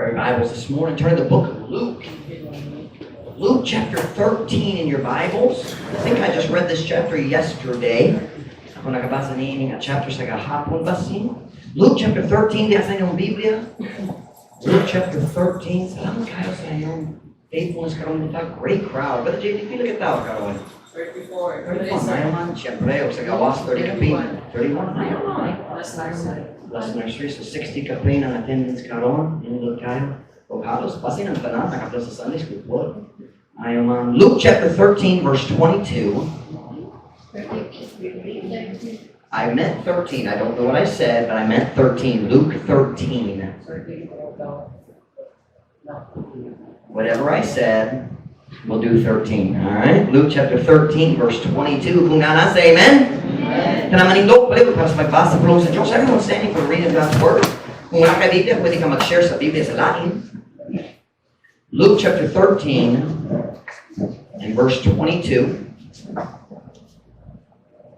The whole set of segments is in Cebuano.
Grab your Bibles this morning. Turn to the book of Luke. Luke chapter 13 in your Bibles. I think I just read this chapter yesterday. Ako nakabasa niini nga chapter sa gahapon basin. Luke chapter 13, diha sa inyong Biblia. Luke chapter 13. Salamat kayo sa inyong faithfulness karong buntag. Great crowd. Brother JD, pila ka tao karon? 34. 31. Maayo man. Siyempre, og sa gawas, 30 kapin. 31. Maayo man. Last nursery. Last nursery, so 60 kapin ang attendance karon. Nindot kayo. O halos, basin ang tanan, nakapila sa Sunday school po. Maayo man. Luke chapter 13, verse 22. I meant 13. I don't know what I said, but I meant 13. Luke 13. Whatever I said, we'll do 13. All right? Luke chapter 13, verse 22. Kung naa na, say amen. Tanang manindog, palihog para sa pagbasa pulong sa Diyos. Everyone standing for the reading of God's Word. Kung wala ka Biblia, pwede ka mag-share sa Biblia sa lain. Luke chapter 13 and verse 22.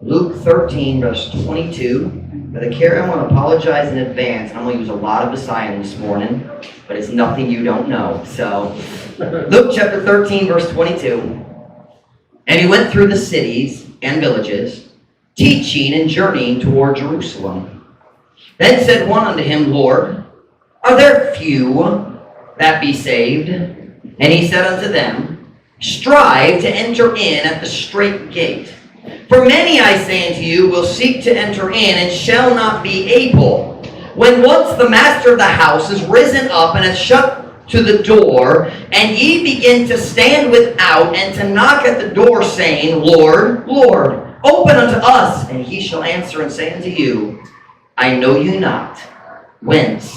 Luke 13, verse 22. Brother Kerry, I want to apologize in advance. I'm going to use a lot of Visayan this morning, but it's nothing you don't know. So, Luke chapter 13, verse 22. "And he went through the cities and villages, teaching and journeying toward Jerusalem. Then said one unto him, 'Lord, are there few that be saved?' And he said unto them, 'Strive to enter in at the strait gate. For many, I say unto you, will seek to enter in and shall not be able. When once the master of the house is risen up and hath shut to the door, and ye begin to stand without and to knock at the door, saying, Lord, Lord, open unto us. And he shall answer and say unto you, I know you not whence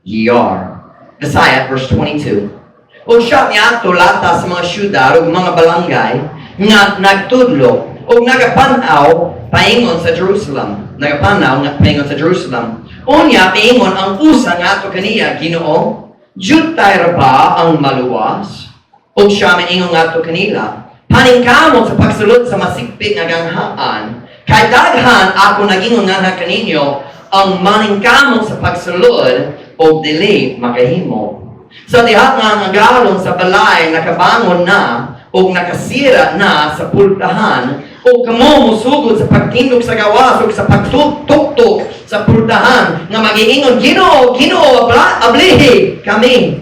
ye are.'" Bisaya, verse 22. "Ug siya niadto lata sa mga syudad ug mga balangay nga nagtudlo ug nagapan-aw paingon sa Jerusalem. Nagapan-aw nga paingon sa Jerusalem. Unya miingon ang usa ngadto kaniya, 'Ginoo, diutay ra ba ang maluwas?' Ug siya miingon ngadto kanila, 'Paningkamot sa pagsulod sa masikpit nga ganghaan, kay daghan, ako nagingon nganha kaninyo, ang maningkamot sa pagsulod og dili makahimo. Sa diha nga ang agalon sa balay nakabangon na ug nakasira na sa pultahan, ug kamo mosugod sa pagtindog sa gawas ug sa pagtuktok sa pultahan nga magiingon, Ginoo, Ginoo, ablihi kami.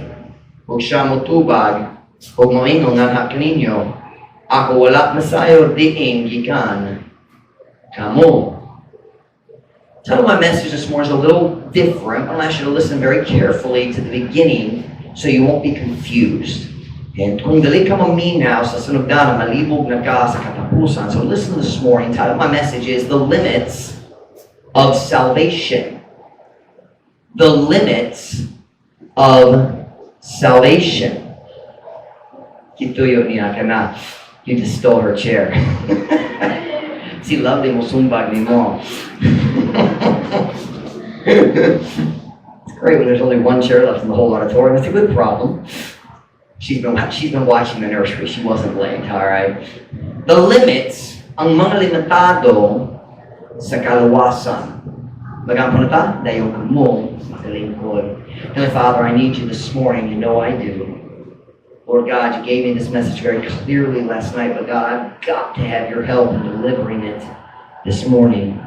Ug siya motubag ug moingon nganha kaninyo, Ako wala masayod diin gikan kamo.'" Title of my message this morning is a little different. I want you to listen very carefully to the beginning so you won't be confused. And kung dili ka maminaw sa sinugdanan, malibog na ka sa katapusan. So listen this morning. Title of my message is "The Limits of Salvation." The Limits of Salvation. Gituyo niya ka na. You just stole her chair. Si Lovely mo sumbag nimo. It's great when there's only one chair left in the whole auditorium. It's a good problem. She's been watching the nursery. She wasn't late, all right? The limits, ang mga limitado sa kaluwasan. Mag-ampo na ta, dayon kamo maglingkod. Heavenly Father, I need you this morning. You know I do. Lord God, you gave me this message very clearly last night, but God, I've got to have your help in delivering it this morning.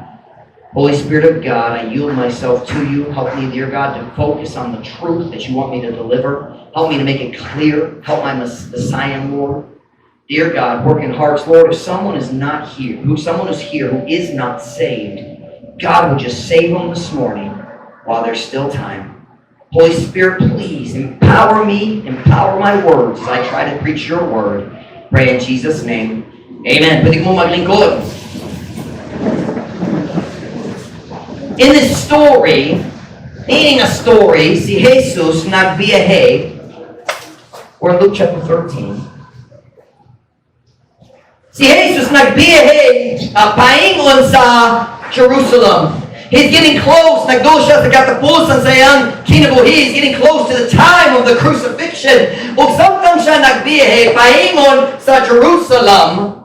Holy Spirit of God, I yield myself to you. Help me, dear God, to focus on the truth that you want me to deliver. Help me to make it clear. Help my Messiah, Lord. Dear God, work in hearts, Lord, if someone is not here, who someone is here who is not saved, God, would you save them this morning while there's still time? Holy Spirit, please empower me, empower my words as I try to preach your word. Pray in Jesus' name. Amen. Pwede mo maglingkod. In this story, meaning a story, si Jesus nagbiyahe. We're in Luke chapter 13. Si Jesus nagbiyahe paingon sa Jerusalem. He's getting close. Nagduol siya sa katapusan sa iyang kinabuhi. He's getting close to the time of the crucifixion. Ug samtang siya nagbiyahe paingon sa Jerusalem,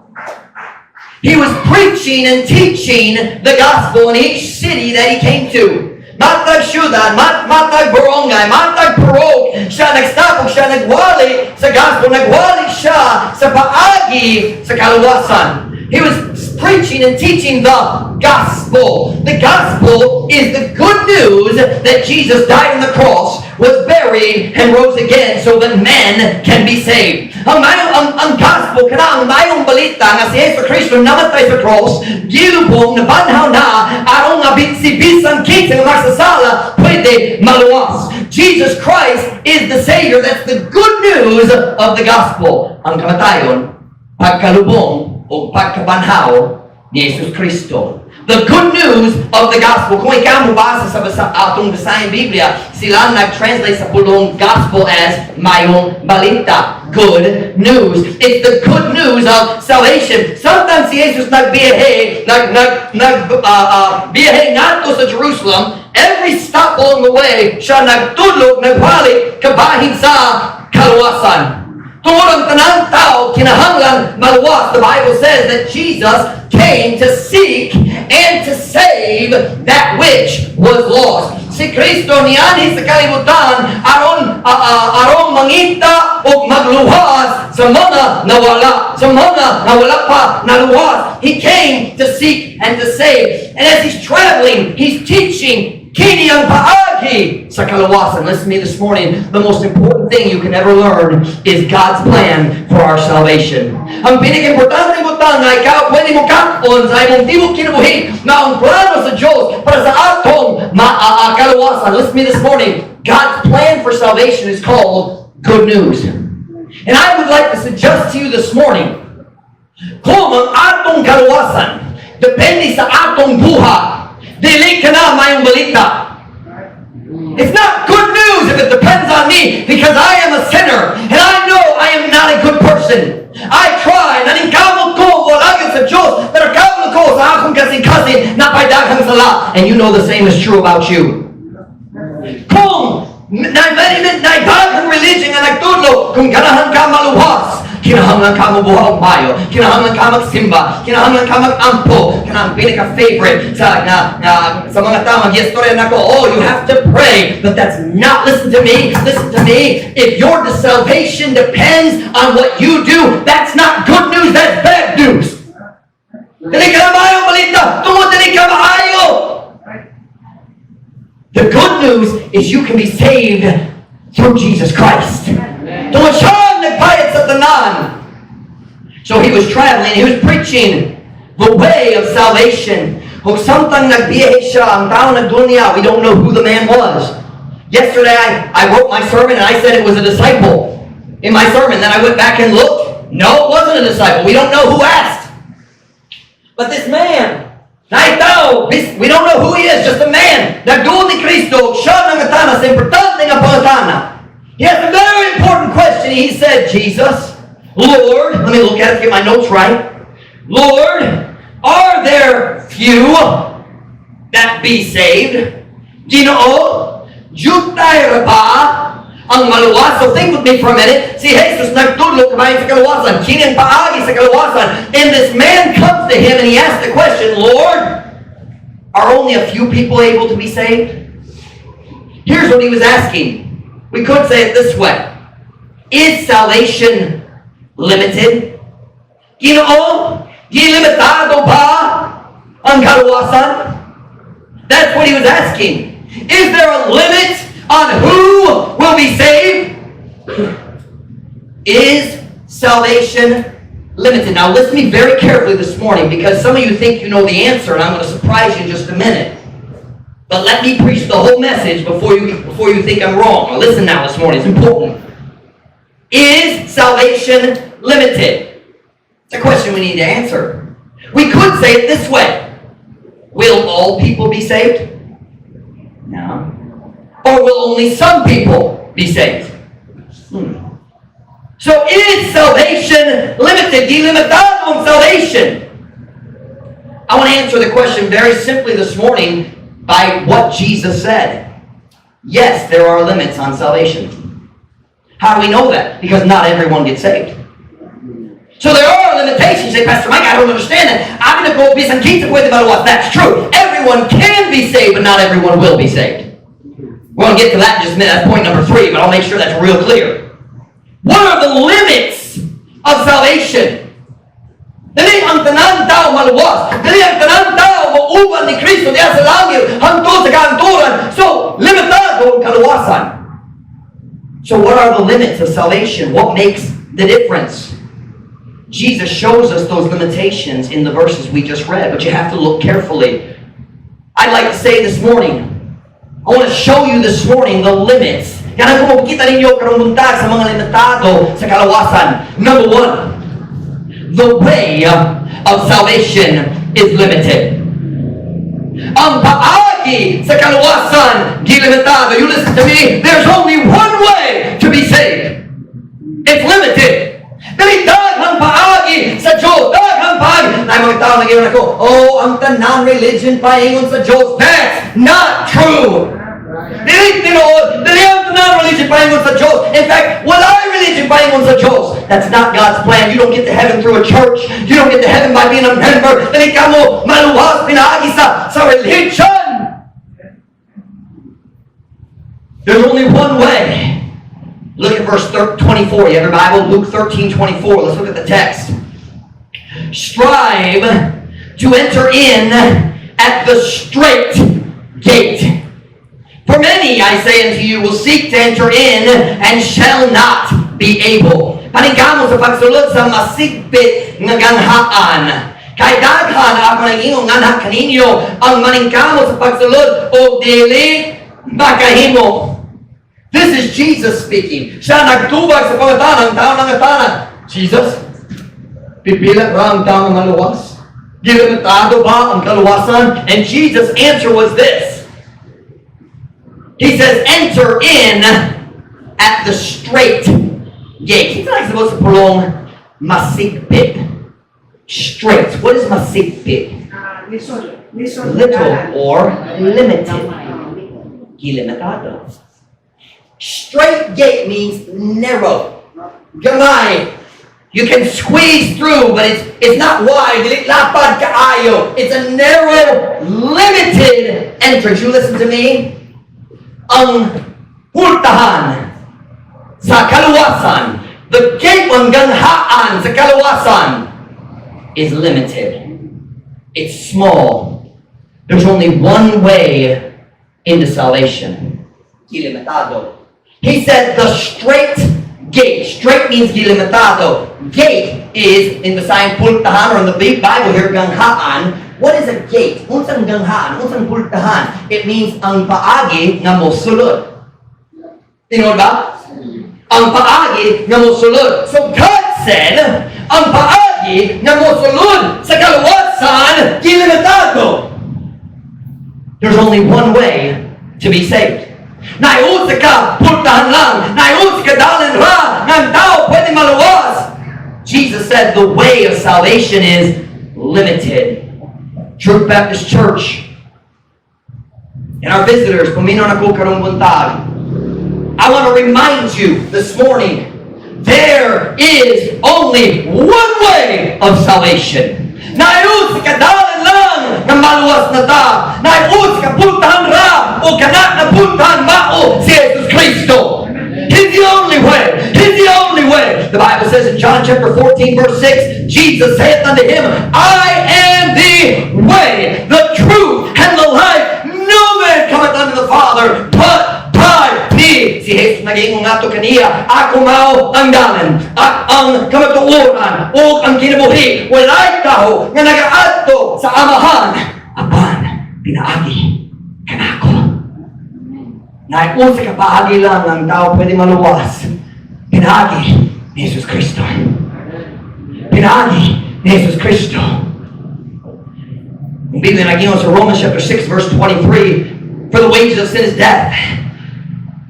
he was preaching and teaching the gospel in each city that he came to. Matag syudad, matag barangay, matag purok, siya nagstop ug siya nagwali sa gospel, nagwali siya sa paagi sa kaluwasan. He was preaching and teaching the gospel. The gospel is the good news that Jesus died on the cross, was buried, and rose again so that men can be saved. Ang gospel, kana ang mayong balita nga si Jesu Cristo namatay sa cross, gilubong, nabanhaw na, aron nga si bisan kinsa nga magsasala, pwede maluwas. Jesus Christ is the Savior. That's the good news of the gospel. Ang kamatayon, pagkalubong, o pagkabanhaw ni Jesus Kristo. The good news of the gospel. Kung ikaw mobasa sa atong Visayan Biblia, sila nag-translate sa pulong gospel as mayong balita. Good news. It's the good news of salvation. Samtang si Jesus nagbiyahe, nag, nag, nag, biyahe ngadto sa Jerusalem, every stop along the way, siya nagtudlo, nagwali, kabahin sa kaluwasan. Tungod ang tanang tao, kinahanglan maluwas. The Bible says that Jesus came to seek and to save that which was lost. Si Kristo nianhi sa kalibutan aron mangita ug magluwas sa mga nawala, sa mga nawala pa naluwas. He came to seek and to save. And as he's traveling, he's teaching kini ang paagi sa kaluwasan. Listen to me this morning. The most important thing you can ever learn is God's plan for our salvation. Ang pinaka-importante butang nga ikaw pwede mo kat-on sa imong tibok kinabuhi na ang plano sa Diyos para sa atong kaluwasan. Listen to me this morning. God's plan for salvation is called good news. And I would like to suggest to you this morning, kung ang atong kaluwasan depende sa atong buhat, dili kana mayong balita. It's not good news if it depends on me because I am a sinner and I know I am not a good person. I try, naningkamot ko, moalagad sa Diyos, pero kabalo ko sa akong kasing-kasing napay daghang sala. And you know the same is true about you. Kung na daghang religion nga nagtudlo, kung ganahan ka maluwas, kinahanglan ka mobuhat og maayo, kinahanglan ka magsimba, kinahanglan ka mag-ampo, kanang pinaka-favorite sa mga tao, mag-istorya nako, "Oh, you have to pray." But that's not, listen to me, listen to me, if your salvation depends on what you do, that's not good news, that's bad news. Dili kana maayong balita, tungod dili ka maayo. The good news is you can be saved through Jesus Christ. Tungod siya ang nagbayad sa tanan. So he was traveling, he was preaching the way of salvation. Kung samtang nagbiyahe siya, ang tao nagduol niya, we don't know who the man was. Yesterday, I wrote my sermon and I said it was a disciple in my sermon. Then I went back and looked. No, it wasn't a disciple. We don't know who asked. But this man, naitaw, we don't know who he is, just a man. Nagduol ni Kristo, siya nangutana sa importante nga pangutana. He asked a very important question. He said, "Jesus, Lord," let me look at it to get my notes right. "Lord, are there few that be saved?" Ginoo, jutay ra ba ang maluwas? So think with me for a minute. Si Jesus nagtudlo kabahin sa kaluwasan. Kini ang paagi sa kaluwasan. And this man comes to him and he asks the question, "Lord, are only a few people able to be saved?" Here's what he was asking. We could say it this way. Is salvation limited? Ginoo, gilimitado ba ang kaluwasan? That's what he was asking. Is there a limit on who will be saved? Is salvation limited? Now listen to me very carefully this morning because some of you think you know the answer and I'm going to surprise you in just a minute. But let me preach the whole message before you think I'm wrong. Now listen now this morning, it's important. Is salvation limited? It's a question we need to answer. We could say it this way. Will all people be saved? No. Or will only some people be saved? So is salvation limited? Dilimitado ang salvation? I want to answer the question very simply this morning by what Jesus said. Yes, there are limits on salvation. How do we know that? Because not everyone gets saved. So there are limitations. You say, "Pastor Mike, I don't understand that. I'm going to go bisan kinsa pwede maluwas." That's true. Everyone can be saved, but not everyone will be saved. We're going to get to that in just a minute. That's point number three, but I'll make sure that's real clear. What are the limits of salvation? Dili ang tanan tao maluwas. Dili ang tanan tao mauban ni Kristo diya sa langit hangtod sa kahangturan. So, limitado ang kaluwasan. So what are the limits of salvation? What makes the difference? Jesus shows us those limitations in the verses we just read, but you have to look carefully. I'd like to say this morning, I want to show you this morning the limits. Kaya kung makita ninyo karong buntag sa mga limitado sa kaluwasan. Number one, the way of salvation is limited. Ang paagi sa kaluwasan, gilimitado. You listen to me, there's only one way to be saved. It's limited. Dili daghang paagi sa Diyos. Daghang paagi. Na mga tao nag ako, "Oh, ang tanan religion paingon sa Diyos." That's not true. Dili tinuod, dili ang tanan religion paingon sa Diyos. In fact, walay religion paingon sa Diyos. That's not God's plan. You don't get to heaven through a church. You don't get to heaven by being a member. Dili ka mo maluwas pinaagi sa religion. There's only one way. Look at verse 24. You have your Bible? Luke 13:24. Let's look at the text. "Strive to enter in at the strait gate. For many, I say unto you, will seek to enter in and shall not be able." Paningkamot sa pagsulod sa masigpit nga ganghaan. Kay daghan, ako nag-ingon nganha kaninyo, ang maningkamot sa pagsulod o dili makahimo. This is Jesus speaking. Siya nagtubag sa pangutana, ang tao nangutana, "Jesus, pipila ra ang tao nga maluwas? Gilimitado ba ang kaluwasan?" And Jesus' answer was this. He says, "Enter in at the strait gate." He's not supposed to pulong masigpit. Strait. What is masigpit? Ah, lisod. Lisod. Little or limited. Gilimitado. Strait gate means narrow. Gamay. You can squeeze through, but it's not wide. Dili lapad kaayo. It's a narrow, limited entrance. You listen to me? Ang pultahan sa kaluwasan, the gate, ang ganghaan sa kaluwasan is limited. It's small. There's only one way into salvation. Ilimitado. He said the strait gate. Strait means gilimitado. Gate is in the sign pultahan, or in the big Bible here, ganghaan. What is a gate? Unsang ganghaan? Unsang pultahan? It means ang paagi nga mosulod. Tinuod ba? Ang paagi nga mosulod. So God said, ang paagi nga mosulod sa kaluwasan, gilimitado. There's only one way to be saved. Naay usa ka pultahan lang. Naay usa ka dalan ra nga ang tao pwede maluwas. Jesus said the way of salvation is limited. Truth Baptist Church and our visitors, paminaw nako karong buntag. I want to remind you this morning, there is only one way of salvation. Naay usa ka dalan lang nga maluwas na ta. Naay usa ka pultahan ra o kana na pultahan mao si Jesus Kristo. He's the only way. He's the only way. The Bible says in John chapter 14 verse 6, Jesus saith unto him, "I am the way, the truth, and the life. No man cometh unto the Father but by me." Si Jesus nag-ingon ngadto kaniya, "Ako mao ang dalan at ang kamatuoran ug ang kinabuhi. Walay tawo nga nagaadto sa Amahan apan pinaagi kanako." Naay usa ka paagi lang ang tao pwede maluwas. Pinaagi ni Jesus Kristo. Pinaagi ni Jesus Kristo. Ang Biblia nag-ingon sa Romans chapter 6 verse 23, "For the wages of sin is death,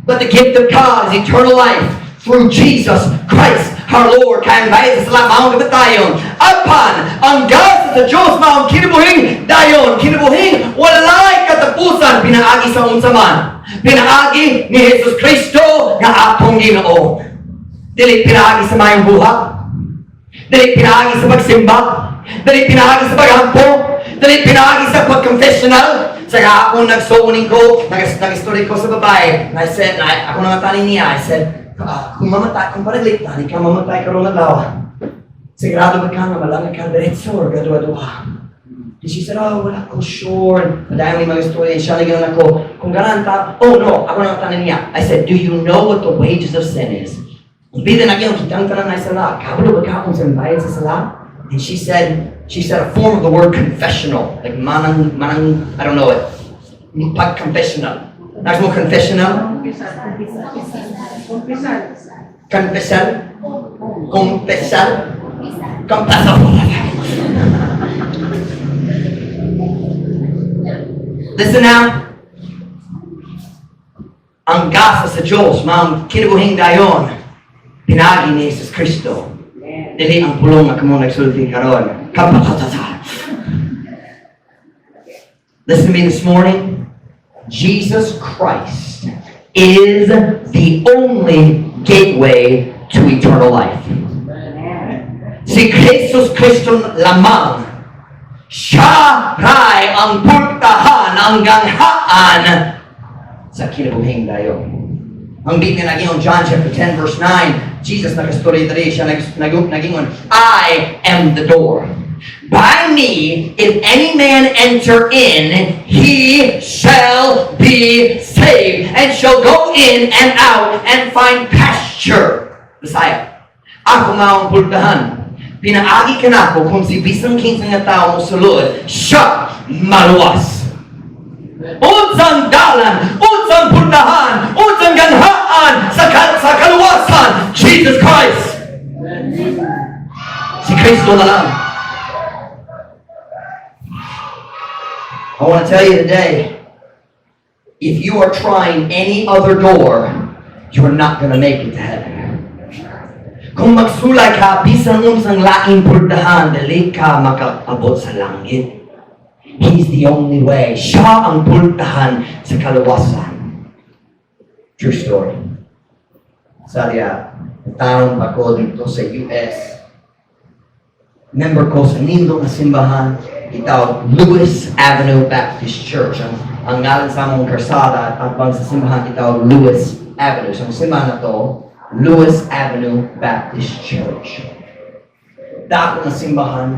but the gift of God is eternal life through Jesus Christ our Lord." Kay ang bayad sa sala maong kamatayon. Apan, ang gasa sa Diyos maong kinabuhing dayon. Kinabuhing walay katapusan pinaagi sa unsa man? Pinaagi ni Jesus Kristo nga atong Ginoo. Dili pinaagi sa maayong buhat. Dili pinaagi sa pagsimba. Dili pinaagi sa paghampo. Dili pinaagi sa pag-confessional. Sa ako nagsuunin ko, nag-story ko sa babae. And I said, na, ako nangutana niya, I said, "Ah, kung mamatay, kung pananglitan, ikaw mamatay karong adlaw, sigurado ba ka nga malangit ka diretso or gaduha-duha?" And she said, "Oh, wala ko sure." Madami may mga story. Siya lagi ako, kung ganahan ta, oh no, ako nangutana niya. I said, "Do you know what the wages of sin is?" Bida na gyud, kitang tanan na sala. Kabalo ba ka kung unsa'y bayad sa sala? And she said a form of the word confessional. Like manang, manang, I don't know it. Pag-confessional. Nasa mo confessional? Kumpisal. Confessal? Confessal? Confessal. Listen now. Ang gasa sa Diyos, maong kinabuhing dayon, pinaagi ni Jesus Kristo. Dili ang pulong nga kamo nagsulti karon. Kapatata. Listen to me this morning. Jesus Christ is the only gateway to eternal life. Si Jesus Kristo lamang, siya ray ang pultahan, ang ganghaan sa kinabuhing dayon. Ang Biblia nagingon, John chapter 10 verse 9, Jesus nakastorya diri siya nag, nagingon, "I am the door. By me, if any man enter in, he shall be saved, and shall go in and out and find pasture." Bisaya. "Ako mao ang pultahan. Pinaagi kanako kung si bisan kinsa nga tao mosulod, siya maluwas." Unsang dalan, unsang pultahan, unsang ganghaan sa kaluwasan, Jesus Christ. Si Kristo na lang. I want to tell you today, if you are trying any other door, you're not going to make it to heaven. Kung magsulay ka, bisan unsang laing pultahan, dili ka makaabot sa langit. He's the only way. Siya ang pultahan sa kaluwasan. True story. Sa taon pa ko dito sa US, member ko sa nindot na simbahan, gitawag Lewis Avenue Baptist Church. Ang ngalan sa among karsada at ang sa simbahan gitawag Lewis Avenue. So ang simbahan na to, Lewis Avenue Baptist Church. Dako na simbahan,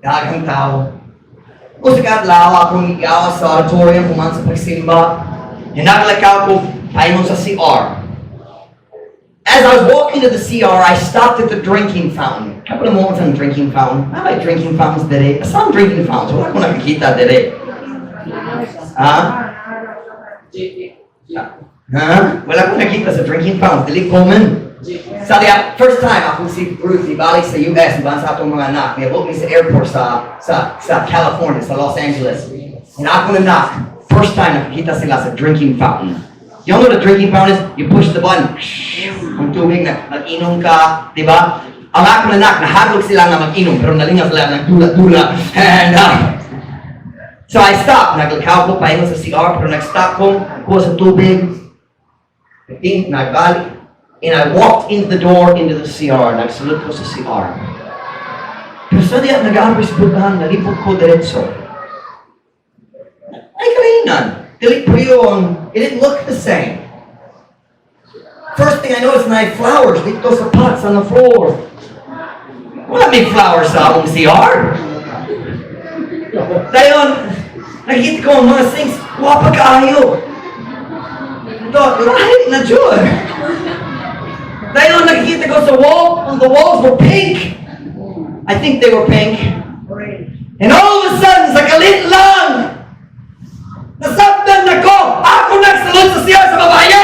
daghang tao. Usa ka adlaw akong gigawas sa auditorium human sa pagsimba. Naglakaw ko paingon sa CR. As I was walking to the CR, I stopped at the drinking fountain. Couple of moments on drinking fountain. I like drinking fountains diri. Some drinking fountains. Wala ko nakikita diri. Ha? Ha? Wala ko nakita sa drinking fountains. Dili common. Sa diya, first time ako si Ruth ibalik sa US, iban sa atong mga anak. Niabot mi sa airport sa California, sa Los Angeles. And ako anak, first time nakikita sila sa drinking fountain. You know what a drinking fountain is? You push the button, ang tubig na mag-inom ka, di ba? Ang akong anak, nahadlok sila nga mag-inom, pero nalingaw sila, nagdula-dula. And so I stopped. Naglakaw ko, paingon sa CR, pero nag-stop ko, kuha sa tubig. Think, nagbalik. And I walked into the door into the CR. Nagsulod ko sa CR. Pero sa diya, nag-aaroy sa pultahan, nalipod ko diretso. Ay, kalainan. Dili pareho ang, it didn't look the same. First thing I noticed, naay flowers dito sa pots on the floor. Wala may flowers sa among CR. Dayon, nakita ko ang mga sinks, wa pa kaayo. Ito, lahi na jud. Dayon, nakikita ko sa wall, the walls were pink. I think they were pink. And all of a sudden, sa kalit lang, nasabtan na ko, ako nagsulod sa CR sa babaye!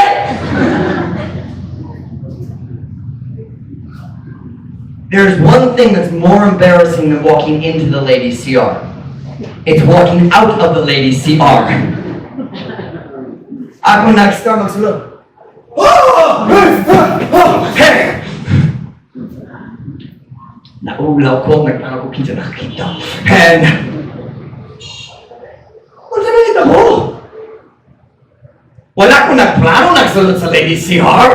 There's one thing that's more embarrassing than walking into the ladies' CR. It's walking out of the ladies' CR. Ako nag-start magsulod. Oh! Oh! Hey! Naulaw ko, nagtaka ko kinsa nakakita. And, unsa na ito mo? Wala ko nagplano nagsulod sa ladies' CR.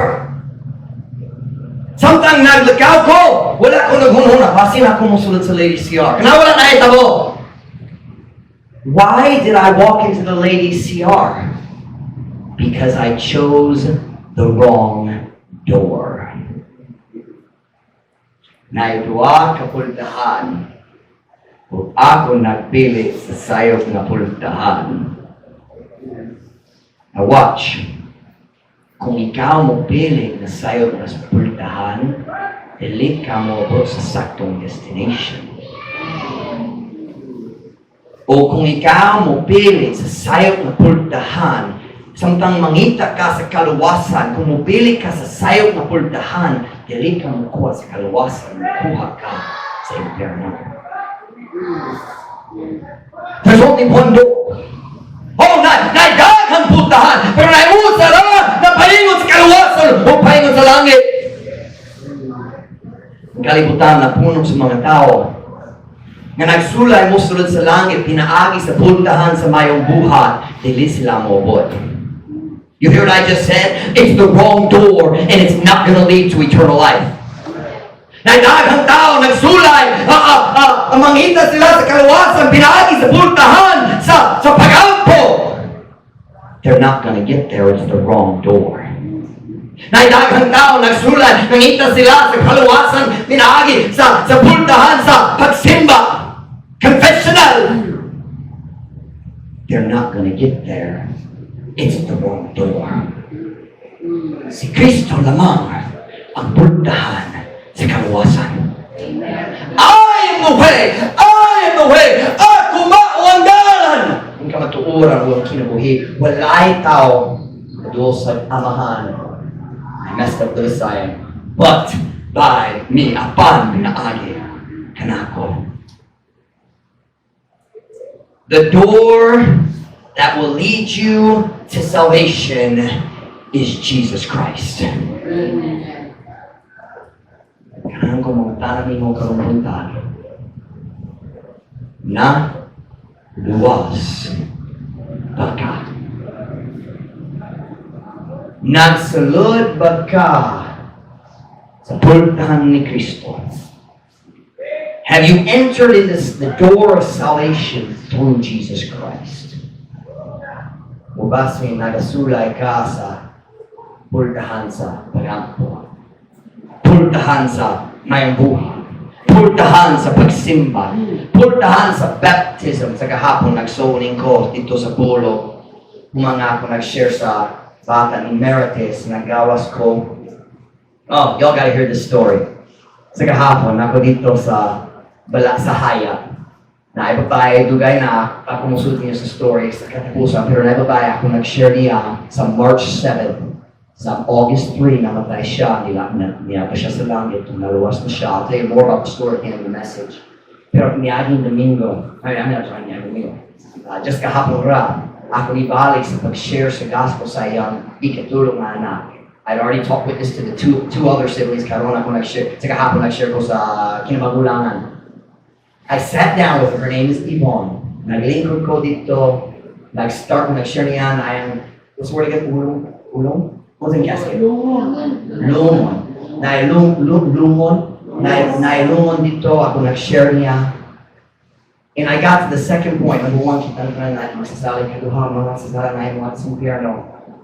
Samtang naglakaw ko, wala ko naghunhuna. Basin ako mosulod sa Lady CR. Kana wala nahitabo. Why did I walk into the Lady CR? Because I chose the wrong door. Naay duha ka pultahan. Ug ako nagpili sa sayop nga pultahan. Now watch. Kung ikaw mo pili na sayop nga pultahan, dili ka moabot sa saktong destination. O kung ikaw mo pili sa sayop nga pultahan, samtang mangita ka sa kaluwasan, kung mopili ka sa sayop nga pultahan, dili ka mokuha sa kaluwasan, mokuha ka sa impyerno. There's only one door. Oh, na daghang pultahan, pero naay usa ra na paingon sa kaluwasan o paingon sa langit. Ang kalibutan na puno sa mga tao nga nagsulay mo sulod sa langit, pinaagi sa pultahan sa mayong buhat, dili sila moabot. You hear what I just said? It's the wrong door and it's not gonna lead to eternal life. Na daghang tao nagsulay, mangita sila sa kaluwasan, pinaagi sa pultahan, sa pagampo. They're not gonna get there, it's the wrong door. Na daghang tao nagsulay, nangita sila sa kaluwasan, pinaagi sa pultahan, sa pagsimba, confessional. They're not gonna get there. It's the wrong door. Si Kristo lamang ang pultahan sa kaluwasan. I am the way! I am the way! Ako mao ang dalan! Ang kamatuoran ug ang kinabuhi, walay tao moduol sa Amahan. I messed up the Visayan. But by me, apan pinaagi kanako. The door that will lead you to salvation is Jesus Christ. Amen. Ganahan ko mangutana nimo karong buntag. Naluwas ba ka? Nagsulod ba ka sa pultahan ni Kristo? Have you entered into the door of salvation through Jesus Christ? O basin nagasulay ka sa pultahan sa pagampo? Pultahan sa mayong buhat? Pultahan sa pagsimba? Pultahan sa baptism? Sa gahapon nagsuning ko dito sa pulo. Humanga ako nag-share sa bata ni Merites, nagawas ko. Oh, y'all gotta hear this story. Sa gahapon, ako dito sa Bala sa Haya. Naay babae, dugay na ako musulti niyo sa story sa katapusan, pero naay babae ako nag-share niya sa March 7. Sa August 3, namatay siya, nila, na, niya pa siya sa langit, naluwas na siya. I'll tell you more about the story at the end of the message. Pero niaging Domingo, ay, I'm not sorry, niaging Domingo. Just kahapon ra, ako ibalik sa pag-share sa gospel sa iyang ikatulong nga anak. I'd already talked witness to the two other siblings. Karon ako nag-share, sa kahapon nag-share ko sa kinamagulangan. I sat down with her. Her name is Yvonne. Naglingkod ko dito. Nag-start ko, nag-share niya na ayang, what's the word again? Ulong? Ulong? What's in casket? Lungon. Na lungon. Na lungon dito. Ako nag-share niya. And I got to the second point. Number one, kita na na magsasalig kaduha, mga magsasalig na yung mga sa impyerno.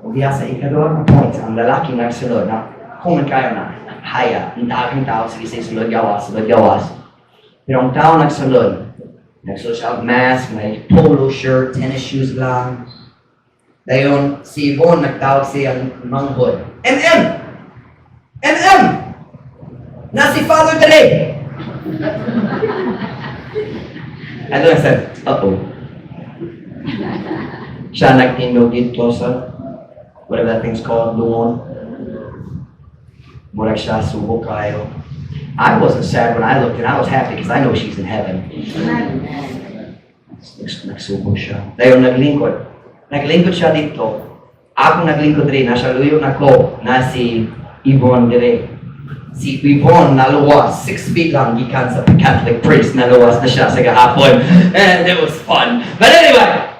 O diya sa ikaduha na point, ang lalaki nagsulod na common kayo na haya, ang daghang tao sige sa sulod gawas, sulod gawas. Pero ang tao nagsulod, nagsulod siya og mask, may polo shirt, tennis shoes lang. Dayon, si Yvonne nagtawag siya manghod. MM! MM! Na si Father diri! And then I said, "Uh-oh." Siya nagtindog dito sa whatever that thing's called, lungon. Murag siya, subo kayo. I wasn't sad when I looked and I was happy because I know she's in heaven. Nagsubo siya. Dayon naglingkod. Naglingkod siya dito. Ako naglingkod rin. Nasa luyo na ko na si Yvonne dire. Si Yvonne naluwas. 6 feet lang gikan sa Catholic priest. Naluwas na siya sa gahapon. And it was fun. But anyway,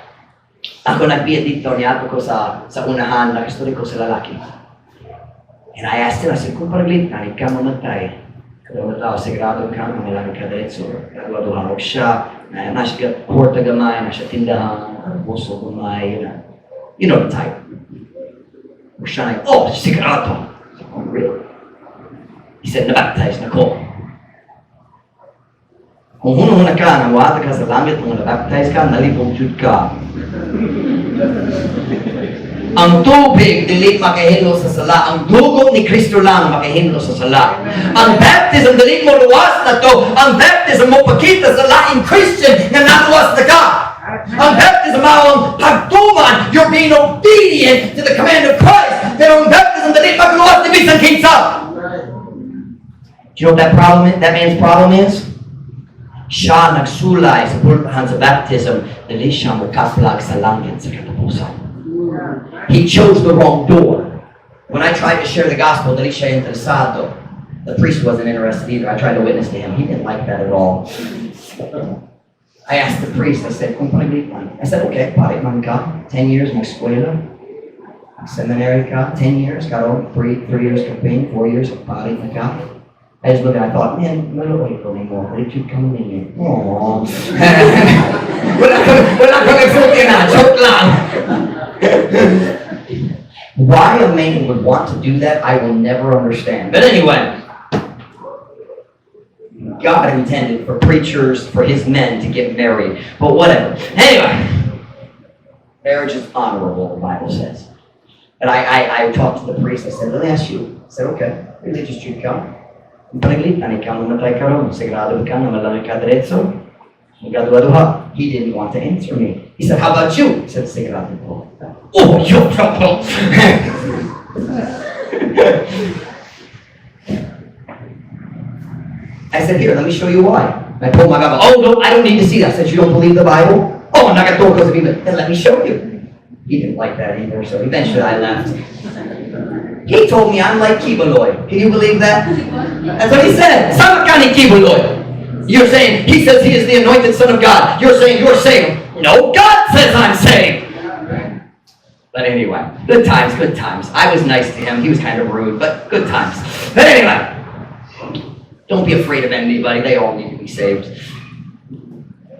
ako nagbiya dito. Niadto ko sa unahan. Nag-istorya ko sa lalaki. And I asked him, I said, "Kung panaglitan, ikaw mamatay, kada tao, sigurado ka, mangalangit ka diretso?" Nagaduha siya, na siya kwarta gamay, na siya tindahan, buso gamay. You know the type. Siya na, "Oh, sigurado." "Oh, really?" He said, "Na-baptize na ko." Kung hunahuna ka, nga wala ka sa langit, kung na-baptize ka, nalipong jud ka. Ang tubig, dili makahinlo sa sala. Ang dugo ni Kristo lang makahinlo sa sala. Ang baptism, dili mo luwas na to. Ang baptism mo pakita sa laing Christian nga naluwas na ka. Ang baptism mao ang pagtuman. You're being obedient to the command of Christ. Pero ang baptism, dili magluwas ni bisan kinsa. Do you know what that man's problem is? Siya nagsulay sa pultahan sa baptism, dili siya mokaplag sa langit sa katapusan. He chose the wrong door. When I tried to share the gospel, dili siya interesado. The priest wasn't interested either. I tried to witness to him. He didn't like that at all. I asked the priest, I said, "Kung panaglitan." I said, "Okay, pare man ka, 10 years mag-eskwela, seminary ka, 10 years, karon, 3 years campaign, 4 years, pare na ka." I just looked and I thought, "Man, maluoy ko nimo. Richard kami ninyo." Aww. Wala ko nagsulti na. Joke lang. Why a man would want to do that, I will never understand. But anyway, God intended for preachers, for his men to get married. But whatever. Anyway, marriage is honorable, the Bible says. And I talked to the priest. I said, "Let me ask you." I said, "Okay, religious jud ka. Kung panaglitan, ikaw mamatay karon, sigurado ka na malangit ka diretso?" Nagaduha-duha. He didn't want to answer me. He said, "How about you?" He said, "Sigurado ko." Oh, yo, yo, yo. I said, "Here, let me show you why." And I pulled my Bible. "Oh, no, I don't need to see that." I said, "You don't believe the Bible?" "Oh, nagatuo ko sa Biblia." "Then let me show you." He didn't like that either, so eventually I left. He told me I'm like Quiboloy. Can you believe that? That's what he said. "Sama ka ni Quiboloy. You're saying, he says he is the anointed Son of God. You're saying you're saved. No, God says I'm saved." But anyway, good times, good times. I was nice to him. He was kind of rude, but good times. But anyway, don't be afraid of anybody. They all need to be saved.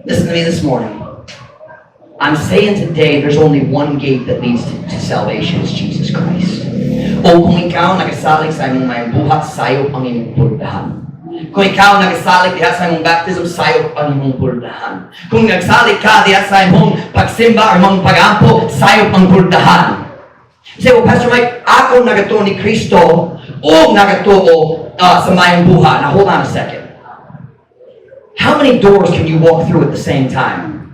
Listen to me this morning. I'm saying today there's only one gate that leads to salvation, is Jesus Christ. O kung ikaw nagasalig sa imong maayong buhat, sayop ang imong pultahan. Kung ikaw nagasalig diha sa imong baptism, sayop ang imong pultahan. Kung nagsalig ka diha sa imong pagsimba or imong pagampo, sayop ang pultahan. You say, "Well, Pastor Mike, ako nagatuo ni Kristo o nagatuo sa maayong buhat." Now hold on a second. How many doors can you walk through at the same time?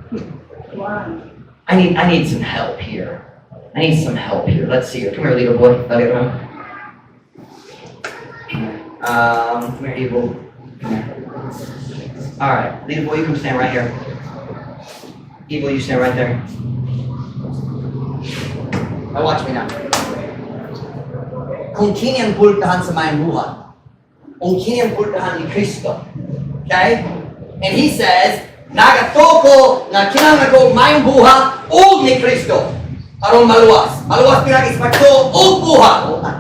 One. I need some help here. I need some help here. Let's see here. Come here, little boy. Let it run. Come here, Evil. Come here. All right, little boy, you come stand right here. Evil, you stand right there. Now watch me now. Kung kini ang pultahan sa maayong buhat, kung kini ang pultahan ni Kristo, okay? And he says, "Nagatuo ko nga kinahanglan ko maayong buhat ug ni Kristo aron maluwas. Maluwas pinaagi sa pagtuo ug buhat." Hold on.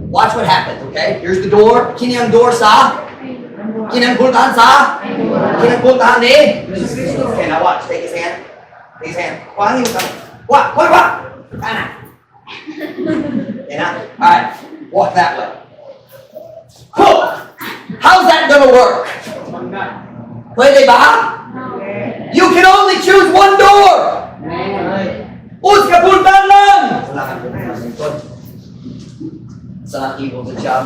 Watch what happens, okay? Here's the door. Kini ang door sa? Kini ang pultahan sa? Kini ang pultahan ni? Okay, now watch. Take his hand. Take his hand. Kuha niyo kami. Kuha, kuha, kuha. Ana. Okay, now. All right. Walk that way. Cool. How's that gonna work? Pwede ba? You can only choose one door. Usa ka pultahan lang. Salamat, Evil. Good job.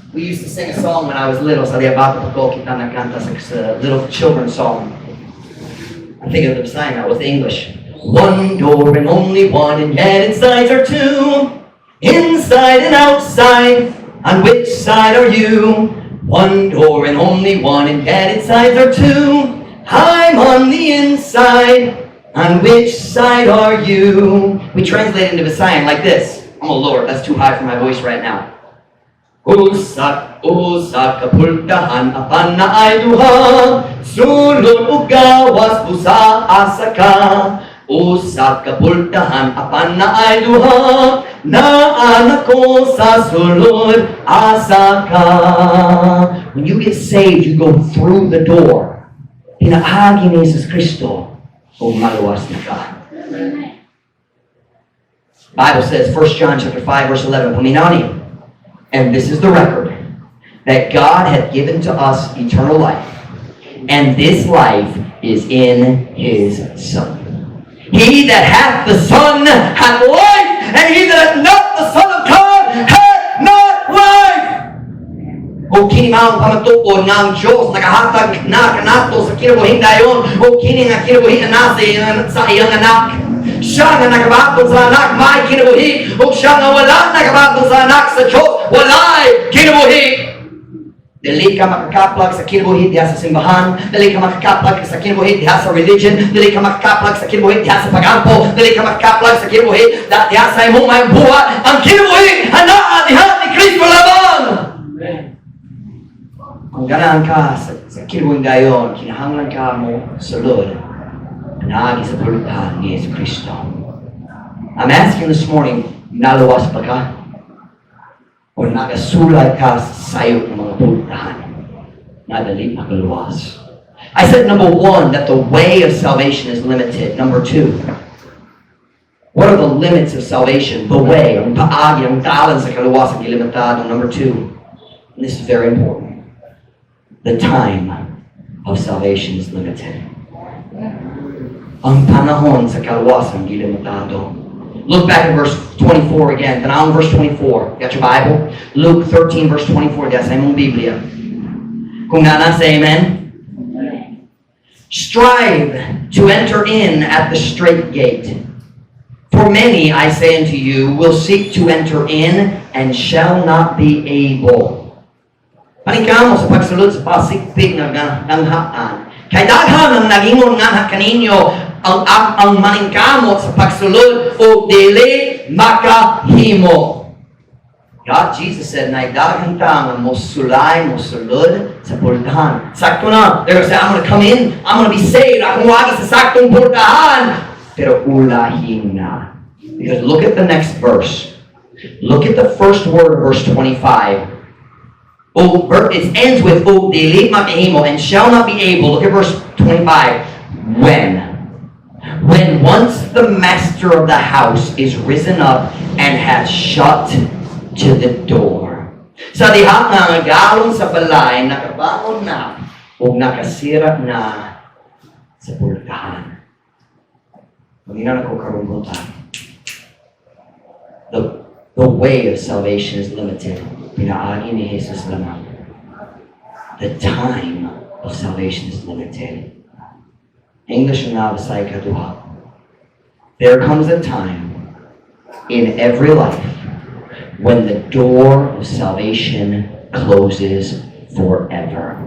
We used to sing a song when I was little. Sa bata pa ko kita nagkanta sa little children's song. I think of the sign that was the English. One door and only one, and yet its sides are two. Inside and outside, on which side are you? One door and only one, and yet its sides are two. I'm on the inside. On which side are you? We translate into Visayan like this. I'm gonna lower it. That's too high for my voice right now. Usa, usa ka pultahan apan naay duha, sulod ug gawas, busa asa ka? Usa ka pultahan apan naay duha, naa na nako sa sulod, asa ka. When you get saved, you go through the door. Pinaagi ni Jesus Kristo, o maluwas na ka. Bible says, 1 John chapter 5, verse 11, paminaw. "And this is the record, that God hath given to us eternal life, and this life is in His Son. He that hath the Son hath life, and he that hath not the Son of God hath not life." O kini mao ang pamatuod nga ang Diyos nakahatag na kanato sa kinabuhing dayon, o kini nga kinabuhi na sa iyang Anak. Siya nga nakabaton sa Anak may kinabuhi, o siya nga wala nakabaton sa Anak sa Diyos walay kinabuhi. Dili ka makakaplag sa kinabuhi diha sa simbahan, dili ka makakaplag sa kinabuhi diha sa religion, dili ka makakaplag sa kinabuhi diha sa pagampo, dili ka makakaplag sa kinabuhi diha sa imong may buhat. Ang kinabuhi anaa diha ni Kristo lamang. Kung ganahan ka sa kinabuhing dayon, kinahanglan ka mo sulod pinaagi sa pultahan ni Yesu Kristo. I'm asking this morning, naluwas pa ka? O nagasulay ka sa sayop ng mga pultahan na dali makaluwas? I said number one, that the way of salvation is limited. Number two, what are the limits of salvation? The way, ang paagi, ang dalan sa kaluwasan, ilimitado. Number two, and this is very important, the time of salvation is limited. Ang panahon sa kaluwasan, gilimitado. Look back at verse 24 again. Tanawang verse 24. Got your Bible? Luke 13, verse 24. Diya sa imong Biblia. Kung naa na, say amen. "Strive to enter in at the strait gate. For many, I say unto you, will seek to enter in and shall not be able." Paningkamot sa pagsulod sa pasikpik nga ganghaan. Kay daghan ang nagingon nga kaninyo ang maningkamot sa pagsulod o dili makahimo. God, Jesus said, na daghan ta nga mosulay, mosulod sa pultahan. Sakto na. They're gonna say, "I'm gonna come in, I'm gonna be saved, akong wagi sa saktong pultahan." Pero ulahin na. Because look at the next verse. Look at the first word of verse 25. Oh, it ends with "O dili makahimo," "and shall not be able." Look at verse 25. "When. When once the master of the house is risen up and hath shut to the door." Sa diha nga ang agalon sa balay, nakabangon na o nakasira na sa pultahan. Panginoon ako karong buntag. The way of salvation is limited. Pinaagi ni Jesus lamang. The time of salvation is limited. English nga sa ikaduha. There comes a time in every life when the door of salvation closes forever.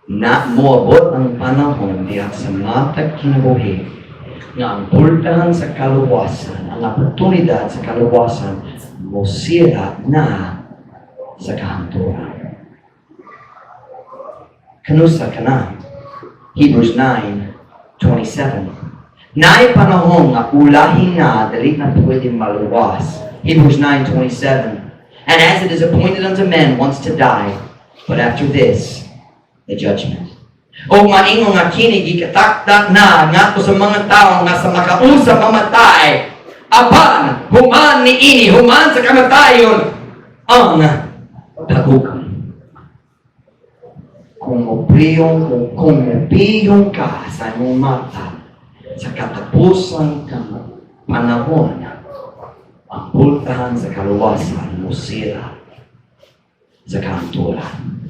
Na moabot ang panahon diha sa matag kinabuhi nga ang pultahan sa kaluwasan, ang oportunidad sa kaluwasan, mosira na sa kahangturan. Kanusa ka na? Hebrews 9:27. Naay panahon nga ulahin na, dali na pwede maluwas. Hebrews 9:27. "And as it is appointed unto men once to die, but after this, the judgment." O maingon nga kini gikatakda na ngadto sa mga tawo nga sa makausa mamatay, apan human ni ini, human sa kamatayon, ang paghukom. Kung mopiyong ka sa imong mata sa katapusan kang panahon, ang pultahan sa kaluwasan mosira sa kahangturan.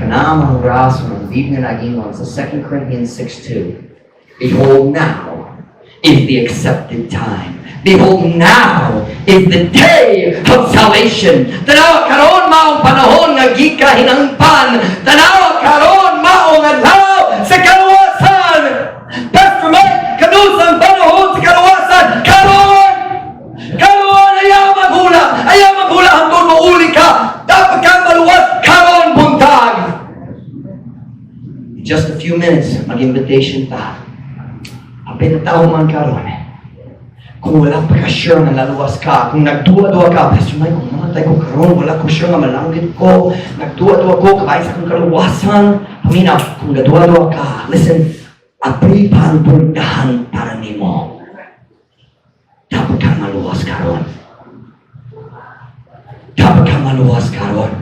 Kana ang rason ng Biblia nagingon sa 2 Corinthians 6:2, "Behold, now is the accepted time. Behold, now is the day of salvation." Tanawa karon maong panahon nga gikahinangpan. Tanawa karon maong adlaw sa kaluwasan. Pastor Mike, kanusang panahon sa kaluwasan? Karon! Karon, ayaw maghula! Ayaw maghula hangtod mauli ka! Dapat kang maluwas karon buntag! In just a few minutes, mag Invitation pa. Apil tao man karon. Kung wala pa ka sure nga naluwas ka, kung nagduwa-duwa ka, "Pastor Mike, kung mamatay ko karon, wala ko sure nga malanggit ko, nagduwa-duwa ko, kabahin sa akong kaluwasan." Paminaw, kung nagduwa-duwa ka, listen, apil pa ang pultahan para nimo. Dapat ka maluwas karon. Dapat ka maluwas karon.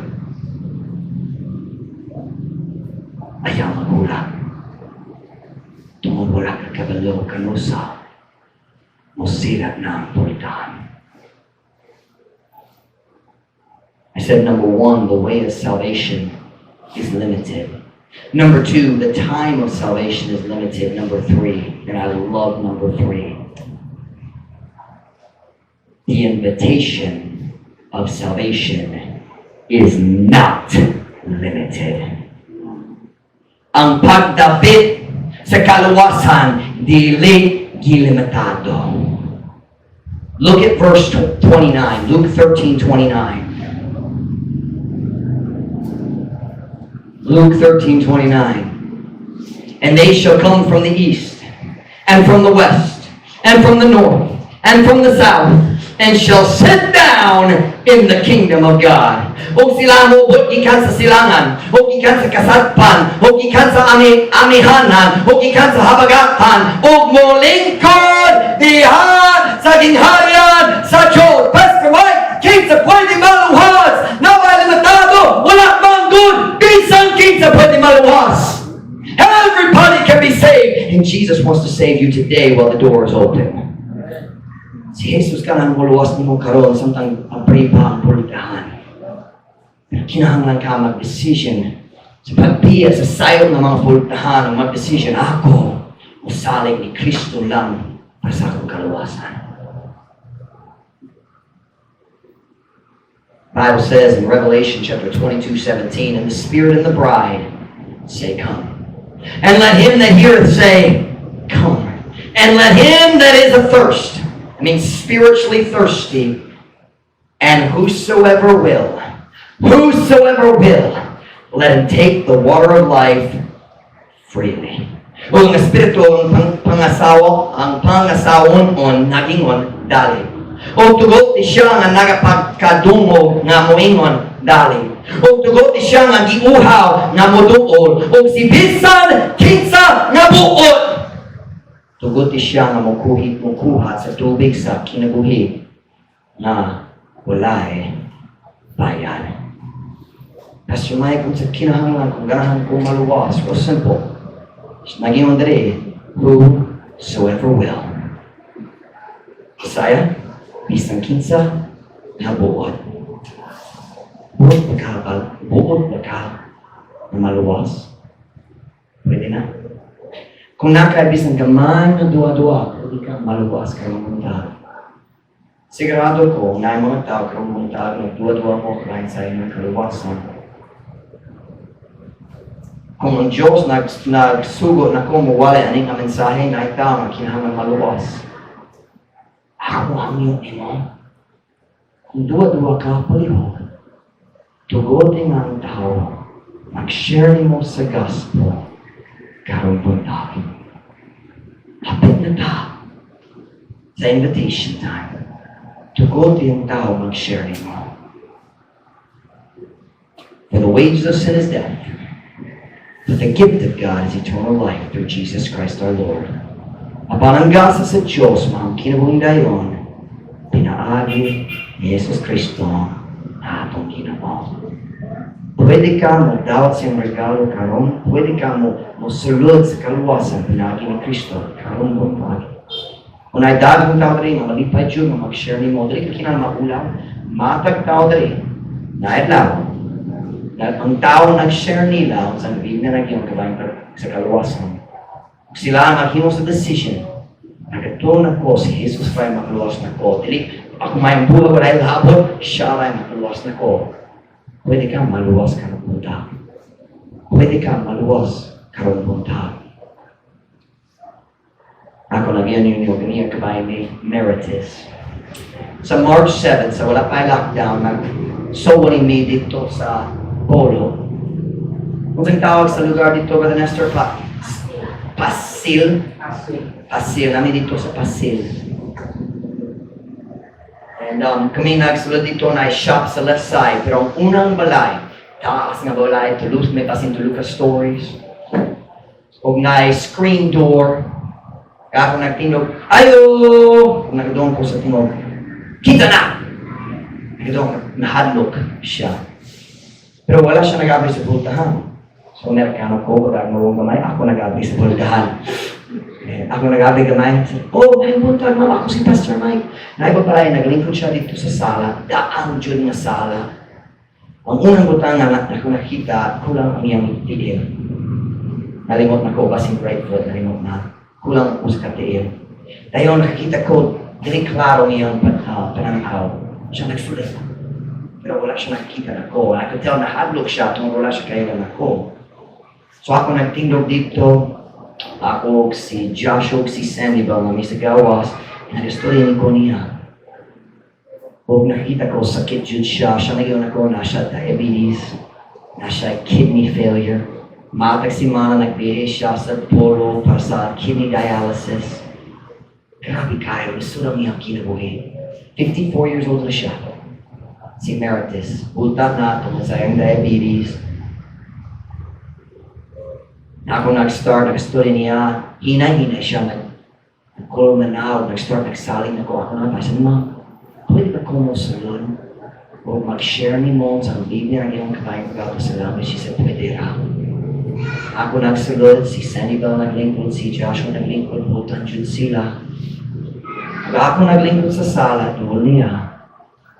Ayaw magulat. Tungod wala ka kabalo kanusa, mosira na ang pultahan. I said number one, the way of salvation is limited. Number two, the time of salvation is limited. Number three, and I love number three, the invitation of salvation is not limited. Ang pagdapit sa kaluwasan, dili gilimitado. Look at verse 29, Luke 13, 29. Luke 13, 29. "And they shall come from the east, and from the west, and from the north, and from the south, and shall sit down in the kingdom of God." Ug sila moabot gikan sa silangan, ug gikan sa kasadpan, ug gikan sa amihanan, ug gikan sa habagatan, ug molingkod diha sa gingharian sa Diyos. "Pastor Mike, kinsa pwede maluwas? Naa bay limitado, wala man gud, bisan kinsa pwede maluwas." Everybody can be saved. And Jesus wants to save you today while the door is open. Si Jesus ganahan moluwas nimo karon samtang abri pa ang pultahan. Pero kinahanglan ka mag-decision sa pagbiya sa sayon ng mga pultahan, ang mag-decision, "Ako, musalig ni Kristo lang para sa akong kaluwasan." Bible says in Revelation chapter 22, 17, "And the Spirit and the bride say, 'Come.' And let him that heareth say, 'Come.' And let him that is athirst," I mean spiritually thirsty, "and whosoever will, let him take the water of life freely." Ug ang Espiritu ang pangasawa, ang pangasawon nagingon, "Dali." Ug tugot siya nga nagapagkadungog nga moingon, "Dali." Ug tugot siya nga giuhaw nga moduol. Ug si bisan kinsa nga buot, tugot siya nga mokuha sa tubig sa kinabuhi nga walay bayad. "Pastor Mike, kung sa kinahanglan, kung ganahan ko maluwas," real simple. Nagingon diri, whosoever will. Bisaya, bisan kinsa nga buot. Buot ba ka, buot ba ka na maluwas? Pwede na. Kung naa kay bisan gamay nga duwa-duwa, pwede ka maluwas karong buntag. Sigurado ko, na mga tao karong buntag, nagduwa-duwa mo kabahin sa inyong kaluwasan. Kung ang Diyos nagsugo na ko muwali ani nga mensahe na tao nga kinahanglan maluwas. Ako ang iyong imo. Kung duwa-duwa ka, palihog. Tugoti nga ang tao, mag-share nimo sa gospel karong buntag. Hapit na ta sa invitation time. Tugoti ang tao mag-share nimo. For the wages of sin is death, but the gift of God is eternal life through Jesus Christ our Lord. Apan ang gasa sa Diyos, maong kinabuhing dayon, pinaagi ni Jesus Kristo na atong Ginoo. Pwede ka mo dawat siyang regalo karon, pwede ka mo mosulod sa kaluwasan pinaagi ni Kristo karon buntag. Kung naay daghang tao diri nga malipay jud nga mag-share nimo, dili ka kinahanglan maulaw, matag tao diri naadlaw na ang tao nag-share nila sa Biblia na nagyong kabahin sa kaluwasan. Ug sila ang maghimo sa decision, "Nagatuo na ko si Jesus ray makaluwas nako. Dili ako may buhat, walay labot, siya ray makaluwas nako." Pwede ka maluwas karong buntag. Pwede ka maluwas karong buntag. Ako nagyan ninyo kaniya kabahin ni Meritus. Sa March 7, sa wala pa lockdown, nag-soul mi dito sa Polo. Kung tawag sa lugar dito, Brother Nestor, pa? Pasil. Pasil. Naa mi didto sa Pasil. And kami nagsulod didto na shop sa left side. Pero ang unang balay, taas nga balay, Toulouse, may basin Toluca stories. Og na screen door. Kaya ako nagtindog, "Ayo!" Ug nagdong ko sa tingog, "Kita na!" Nagdong, nahadlok siya. Pero wala siya nag-abri sa pultahan. So, Amerikano ko, wala mo gamay, ako nag-abri sa pultahan. Eh, ako nag-abri gamay. Said, "Oh, ay buntag, ma'am, ako si Pastor Mike." Naiba pala, naglingkod siya didto sa sala. Daang jud nga sala. Ang unang butang nga ako nakita, kulang ang iyang tiil. Nalimot na ko, basin right foot, nalimot na. Kulang ang usa ka tiil. Dayon nakakita ko, dili klaro ang iyang pananaw. Siya nagsulit. Pero wala siya nakikita nako. I could tell nahadlok siya tungod wala siya kaila nako. So ako nagtindog didto, ako si Joshua, si Sandy ba nga mi sa gawas, nagistorya ni ko niya. Ug nakita ko sakit jud siya, siya nagyon ako na siya diabetes, na siya kidney failure. Matag semana nagbiyahe siya sa Polo para sa kidney dialysis. Grabe kayo, lisod ang iyang kinabuhi. 54 years old na siya. Si Emeritus, ulta na tungod sa iyang diabetes. Na ako nag-start, nag-story niya, hinay-hinay siya, nag-call na na, nag-start, nagsalig na ko. Ako na, sabi, "Ma'am, pwede ba ko mo sulod? O mag-share ni mo sa Biblia ang iyong kabayan ko sa langit?" She said, "Pwede ra." Ako nagsulod, si Sandy Bell naglingkod, si Joshua naglingkod, butan jud sila. Pag ako naglingkod sa sala, duol niya,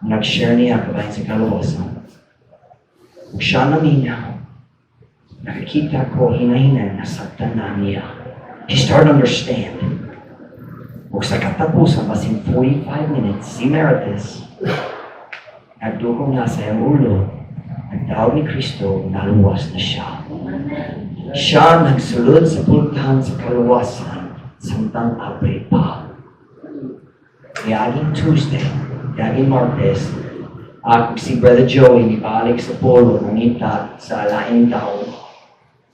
nag-share niya kabahin sa kaluwasan. Ug siya naminaw, nakikita ko hinay-hinay nasabtan na niya. He started to understand. Ug sa katapusan, basin 45 minutes, si Meritus, nagdugong na sa iyang ulo, nagtawag ni Kristo, naluwas na siya. Siya nagsulod sa pultahan sa kaluwasan, samtang abri pa. Niaging Tuesday, niaging Martes, ako si Brother Joey nibalik sa Polo, nangita sa laing taon.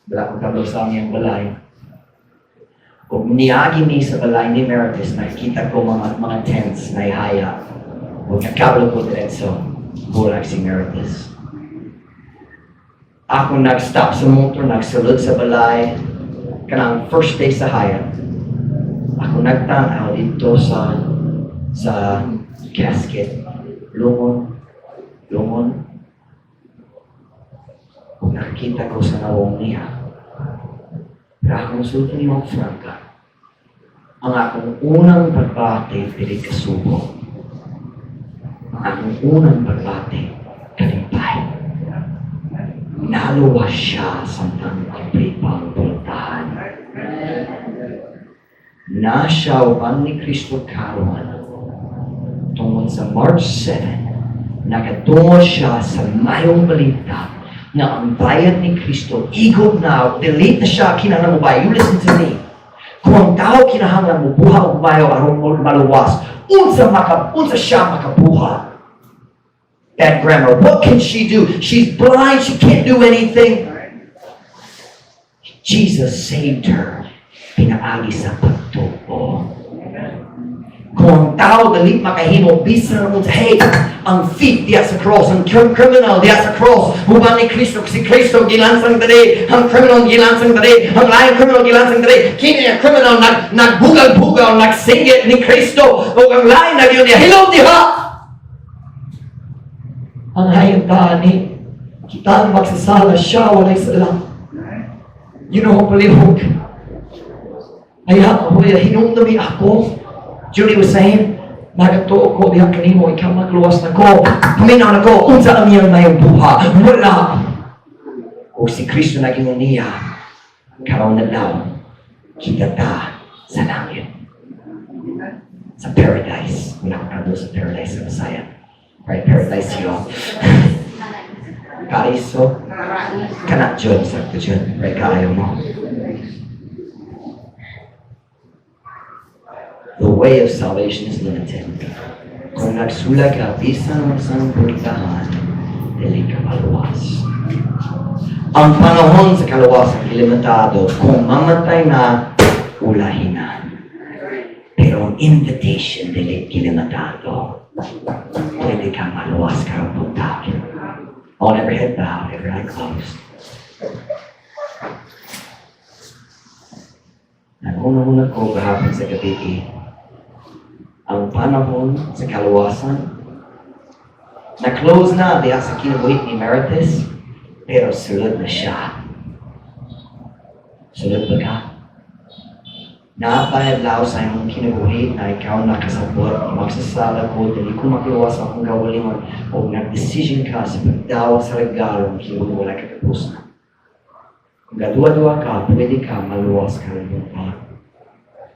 Wala ko kabalo sa aming balay. Kung niagi mi sa balay ni Meritus, nakita ko mga tents na ihaya. Ug nakabalo ko diretso, bulag si Meritus. Ako nag-stop sa motor, nagsulod sa balay, kanang first day sa Hyatt. Ako nagtanaw didto sa casket. Lungon, lungon. Ug nakakita ko sa nawong niya. Pero akong sulti ni Ma'am Franca, ang akong unang pagbati, dili kasubo. Ang akong unang pagbati, kalimpay. Naluwas siya samtang abri pang pultahan. Na siya uban ni Kristo karon tungod sa March 7, nakatungo siya sa mayong balita nga ang bayad ni Kristo igo na, dili na siya kinahanglan mo bayad. You listen to me. Kung ang tao kinahanglan mo buha og mayo aron mo maluwas, unsa siya makabuha? Bad grammar. What can she do? She's blind. She can't do anything. Jesus saved her. Pinaagi sa pagtuo. Kung ang tao dili makahimo bisan unsa, hey, ang thief diya sa cross, ang criminal diya sa cross, uban ni Kristo, si Kristo gilansang diri, ang criminal gilansang diri, ang laing criminal gilansang diri, kini ang criminal nagbugal-bugal, nagsinggit ni Kristo, ug ang laing nagyud niya, "Hilom diha!" Ang hayang tani, kita ang magsasala, siya walay sala. You know, palihog. Ay, ako, hinumdumi ako. Julie was saying, "Nagatuo ko diha kanimo, ikaw magluwas nako." Paminaw nako, unsa ang iyang mayong buha? Wala. O si Kristo naging niya, karon na daw, kita ta sa langit. Sa paradise. Wala ko kado sa paradise sa Bisaya. Right, paradise yun. Paraiso. Kana jud, sakto jud. Right, kaayo mo. The way of salvation is limited. Kung nagsulay ka, bisan unsang pultahan, dili ka maluwas. Ang panahon sa kaluwasan ilimitado. Kung mamatay na, Ulahi na. Pero ang invitation, dili ilimitado. Pwede ka maluwas karong buntag. On every head bowed, every eye closed. Naghunahuna ko gahapon sa gabi, ang panahon sa kaluwasan na-close na diya sa kinabuhi ni Meritus, pero sulod na siya. Sulod ba ka? Napaadlaw sa imong kinabuhi na ikaw nakasabot, magsasala ko, dili ko makaluwas akong kaugalingon, o nag-decision ka sa pagdawat sa regalo ng kinabuhi wala katapusan. Kung gaduwa-duwa ka, pwede ka maluwas karong buntag.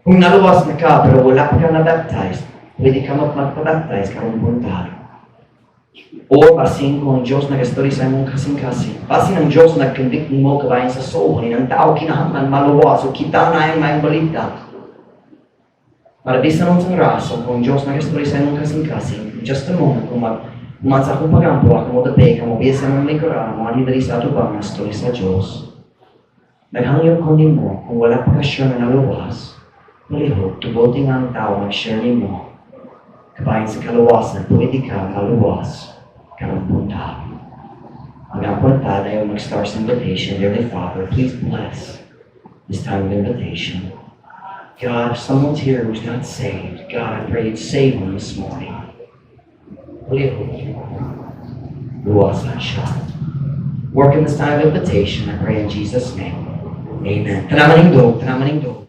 Kung naluwas na ka, pero wala pa ka na-baptize, pwede ka magpabaptize karong buntag. O basin kung ang Diyos nag-story sa imong kasing-kasing. Basin ang Diyos nag-convict nimo kabahin sa soul, ang tao kinahanglan maluwas, o kita na ang maayong balita. Para bisan unsang rason, kung ang Diyos nag-story sa imong kasing-kasing, in just a moment, kung mag human sa akong pagampo, ako mo dape, kamo biya sa imong lingkuran, mo ani diri sa atubang nga story sa Diyos. Naghangyo ko nimo, kung wala pa ka sure na naluwas, palihog, tubuti nga ang tao mag-share nimo. Kabahin sa kaluwasan, pwede ka maluwas karong buntag. Ang ta dayon mag-start sa invitation. Dearly Father, please bless this time of invitation. God, if someone's here who's not saved, God, I pray you'd save them this morning. Palihog, luwasan siya. Work in this time of invitation, I pray in Jesus' name. Amen. Tanaman dog, tanaman dog.